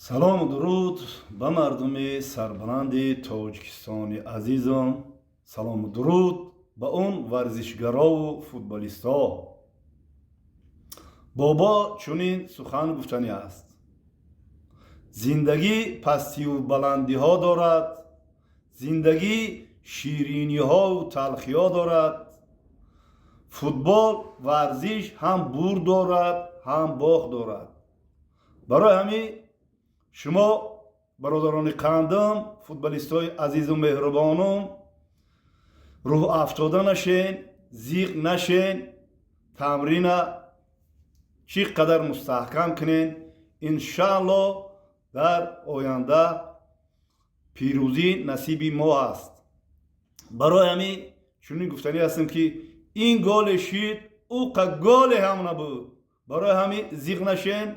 Салому дуруд ба мардуми сарбаланди Тоҷикистони азизам, салому дуруд ба он варзишгарову футболистҳо. Бобо чунин сухан гуфтанӣ аст: зиндагӣ пастиву баландиҳо дорад, зиндагӣ шириниҳову талхиҳо дорад. Футбол, варзиш ҳам бурд дорад, ҳам бохт дорад. Барои ҳамин шумо, бародарони қандам, футболистҳои азизу меҳрубонум, рӯҳафтода нашен, зиқ нашен, тамрина чӣ қадар мустаҳкам кунен, иншаалло, дар оянда пирӯзӣ насиби мо аст. Барои ҳамин чунин гуфтанӣ ҳастем, ки ин голе шид, ӯ қа голе ҳам набуд. Барои ҳамин зиқ нашен.